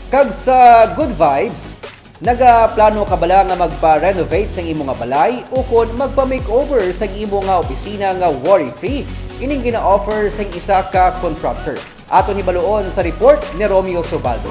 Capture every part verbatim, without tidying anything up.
Kag sa Good Vibes, nagaplano ka bala nga magpa-renovate sang imo nga balay ukon magpa-makeover sang imo nga opisina nga worry-free? Ining gina-offer sang isa ka contractor. Aton hibaluon sa report ni Romeo Sobaldo.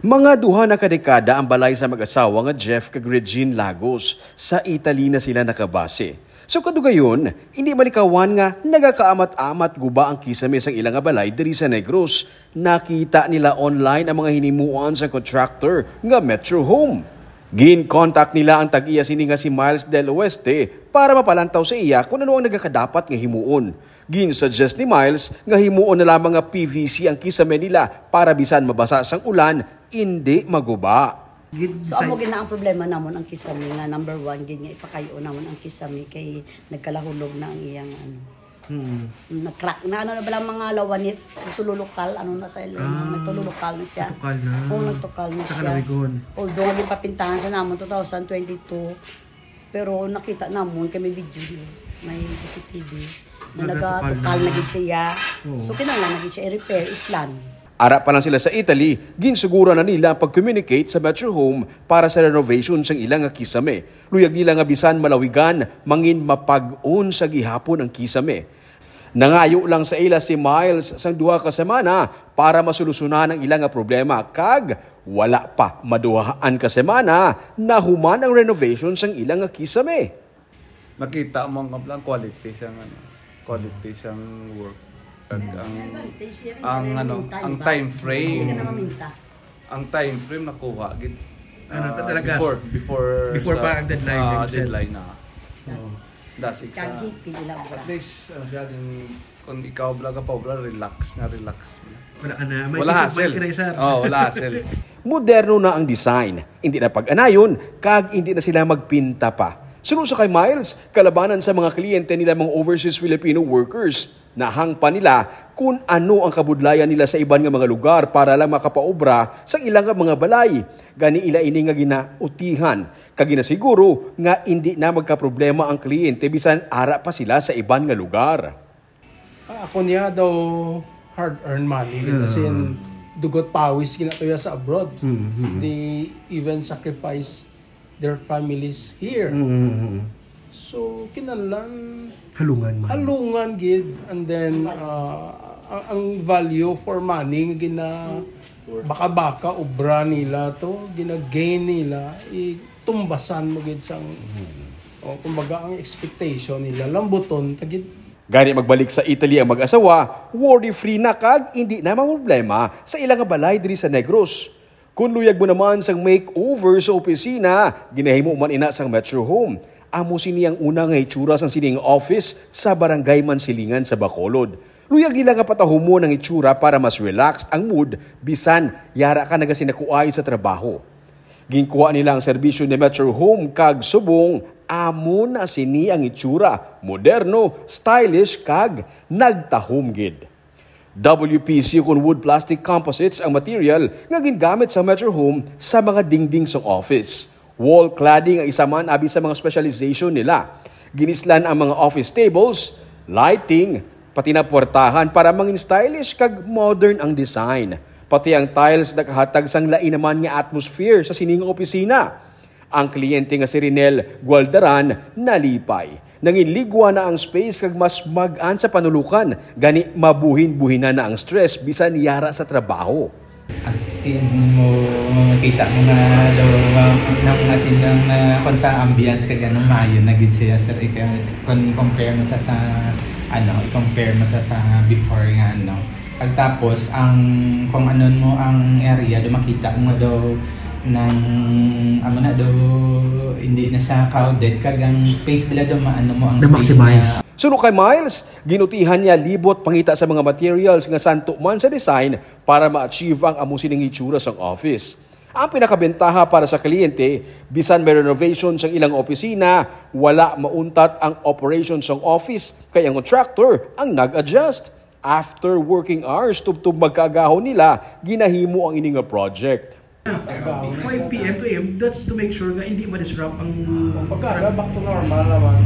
Mga duha na ka dekada ang balay sa mag-asawa nga Jeff kag Regine Lagos. Sa Italy na sila nakabase. Sa kadugayon, indi malikawan nga nagakaamat-amat guba ang kisame sang ila nga balay diri sa Negros. Nakita nila online ang mga hinimuan sa contractor nga Metro Home. Gin-contact nila ang tag-iya sini nga si Miles Del Oeste para mapalantaw sa iya kung ano ang nagakadapat nga himuon. Gin-suggest ni Miles nga himuon na lamang nga P V C ang kisame nila para bisan mabasa sang ulan, indi maguba. Gid So, amo sa gid na ang problema namon, ang kisame nga number one gid nga ipakayo namon ang kisame kay nagkalahulog na ang iyang ano. Hmm. Nag-crack na, ano na bala, mga lawanit, tululukal, ano na sa ilo, Ah. nagtululukal na siya. Tukal na. Oo, nagtukal na Sa siya. Kalawigon. Although, naging papintahan sa namon two thousand twenty-two, pero nakita namon kay may video, may C C T V, na Nagatukal nagatukal na. na gid siya. Oo. So, kinahanglan na gid siya i-repair, islan. Ara pa lang sila sa Italy, ginsuguran na nila ang pag-communicate sa Metro Home para sa renovation sang ila nga kisame. Luyag nila nga bisan malawigan, mangin mapag-on sa gihapon ang kisame. Nangayo lang sa ila si Miles sang duha ka semana para masolusyonan ang ila nga problema, kag wala pa maduhaan ka semana nahuman ang renovation sang ila nga kisame. Nakita mo ang, ang quality sang, ano, quality sang work. Kag ang, ang, ano, ang time frame. Ang time frame nakuha gid. Ano, Ah, talaga, before, before before sa, pa ang deadline, ah, deadline na. Oo. Das it sa Kag hipin nila, bra. At least, ano siya, din, kung ikaw bala ka pa, bala, relax na relax. Wala ka na, may Wala peace of mind hassle. Ka na, sir. Oh, wala hassle. Moderno na ang design, hindi na pag-anayon, kag hindi na sila magpinta pa. Suno sa kay Miles, kalabanan sa mga kliyente nila mga overseas Filipino workers. Nahangpan nila kun ano ang kabudlayan nila sa iban nga mga lugar para lang makapaobra sa ila nga mga balay. Gani ila ini nga ginautihan, kag ginasiguro nga indi na magkaproblema ang kliyente bisan ara pa sila sa iban nga lugar. Ah, ako niya daw hard-earned money, gid. As in, dugot pawis ginatuya sa abroad. Mm-hmm. They even sacrifice their families here. Mm-hmm. So, kinahanglan Halungan man. Halungan gid, and then, uh, ang, ang value for money nga gina-, baka-baka obra nila to, gina-gain nila, itumbasan mo gid sang, o, kumbaga, ang expectation nila, lambuton ta gid. Gani magbalik sa Italy ang mag-asawa, worry-free na kag indi na mamroblema sa ila nga balay diri sa Negros. Kun luyag mo naman sang makeover sa opisina, ginahimo man ina sang Metro Home. Amo sini ang una nga itsura sang sining office sa Barangay Mansilingan sa Bacolod. Luyag nila nga patahumon ang itsura para mas relaxed ang mood bisan yara ka nagasinakuay sa trabaho. Ginkuha nila ang serbisyo ni Metro Home kag subong amo na sini ang itsura, moderno, stylish kag nagtahom gid. W P C kon wood plastic composites ang material nga gingamit sa Metro Home sa mga dingding sang office. Wall cladding ang isa man abi sa mga specialization nila. Ginislan ang mga office tables, lighting, pati na puwertahan para mangin stylish kag modern ang design. Pati ang tiles nakahatag sang lain naman nga atmosphere sa sining opisina. Ang kliyente nga si Rinel Gualdaran nalipay. Nanginligwa na ang space kag mas mag-an sa panulukan, gani mabuhin-buhinan na ang stress bisan yara sa trabaho. At still mo makita mo nga daw, um, nang as in, nang, uh, kung sa ambience kag ano, maayo na gid siya, sir. Ika-, kung i-compare mo sa, sa, ano, i-compare mo sa, sa before nga, ano. Pagtapos, ang, kung anon mo ang area, do makita mo daw nang, amo na daw, hindi na siya crowded, kag ang space nila daw maano mo ang space Na-maximize. niya. Suno kay Miles, ginutihan niya libot pangita sa mga materials nga santo man sa design para ma-achieve ang amo sining itsura sang office. Ang pinakabentaha para sa kliyente, bisan may renovation sang ilang opisina, wala mauntat ang operation sang office, kay ang contractor ang nag-adjust. After working hours, tubtob magkaagahon nila, ginahimo ang ini nga project. Five P M to A M, that's to make sure nga hindi ma-disrupt ang Pagkaga, back to normal naman.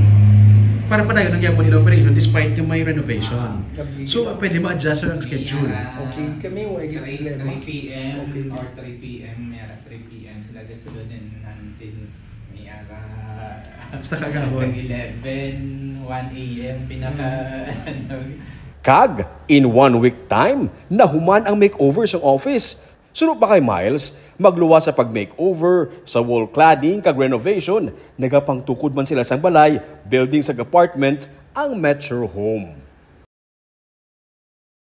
Para padayon ang gyapon nila operation despite nga may renovation. Kabigil. So, pwede ma-adjust ang schedule. Okay, kami, wa gyud problema. Three p.m. Okay. Or three p.m. May ara three p.m. sila gasulod and until may ara Basta kaagahon. Tag eleven, one a.m. pinaka ano. Kag, in one week time, nahuman ang makeover sa office. Suno pa kay Miles, magluwas sa pag-makeover, sa wall cladding kag renovation, nagapangtukod man sila sang balay, building sa apartment, ang Metro Home.